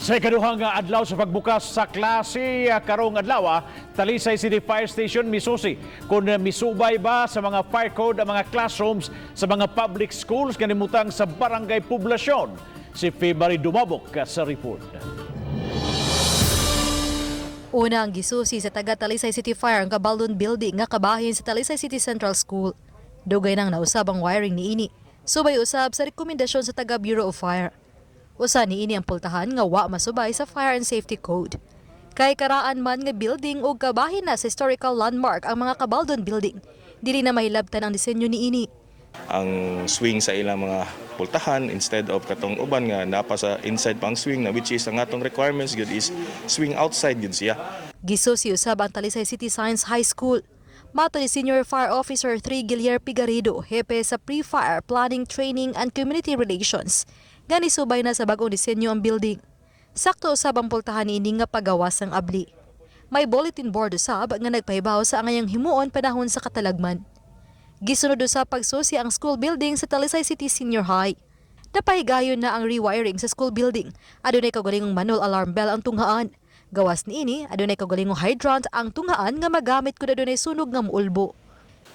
Sa ikaduhang adlaw sa pagbukas sa klase karong adlaw, Talisay City Fire Station misusi kung misubay ba sa mga fire code ang mga classrooms sa mga public schools nga nimutang sa Barangay Poblacion. Si February Dumabok sa report. Una ang gisusi sa taga Talisay City Fire ang Cabaldon Building nga kabahin sa Talisay City Central School. Dugay nang nausab ang wiring niini. Subay usab sa rekomendasyon sa taga Bureau of Fire. Usa niini ang pultahan nga wa masubay sa Fire and Safety Code. Kay karaan man nga building ug kabahin na sa historical landmark ang mga Cabaldon Building. Dili na mahilabtan ang disenyo niini. Ang swing sa ilang mga pultahan instead of katong uban nga napa sa inside pa ang swing na, which is ang atong requirements gud is swing outside gud siya. Gisusi usab ang Talisay City Science High School. Matod ni Senior Fire Officer 3 Gilier Pigarido, hepe sa Pre-Fire Planning, Training and Community Relations, nga nisubay na sa bagong disenyo ang building. Sakto usab ang pultahan niini nga pagawas ang abli. May bulletin board usab nga nagpahibaw sa angayang himuon panahon sa katalagman. Gisunod usab pagsusi ang school building sa Talisay City Senior High. Napahigayon na ang rewiring sa school building. Adunay kaugalingong manual alarm bell ang tunghaan. Gawas niini, adunay kaugalingong hydrant ang tunghaan nga magamit kung adunay sunog nga muulbo.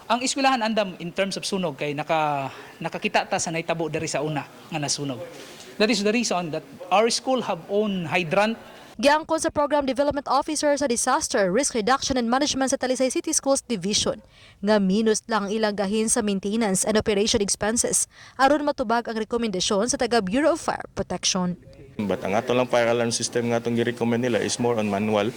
Ang eskwelahan andam in terms of sunog kay nakakita ta sa nahitabo diri sa una nga nasunog. That is the reason that our school have own hydrant. Giangkon sa Program Development Officer sa Disaster Risk Reduction and Management sa Talisay City Schools Division nga minus lang ang ilang gahin sa maintenance and operation expenses aron matubag ang rekomendasyon sa taga Bureau of Fire Protection. But ang ato lang fire alarm system nga atong gi-recommend nila is more on manual.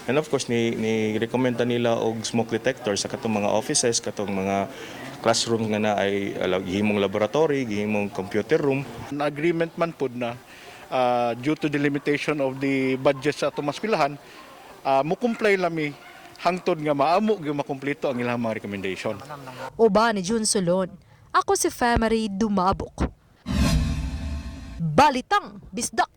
And of course ni recommend ta nila og smoke detector sa katong mga offices, katong mga classroom nga na ay gihimong laboratory, gihimong computer room. An agreement man pud na due to the limitation of the budget sa atong eskwelahan, mo-comply lami hangtod nga maamo gyud makumpleto ang ilang mga recommendation. Uban ni June Solon. Ako si Femery Dumabok. Balitang Bisdak!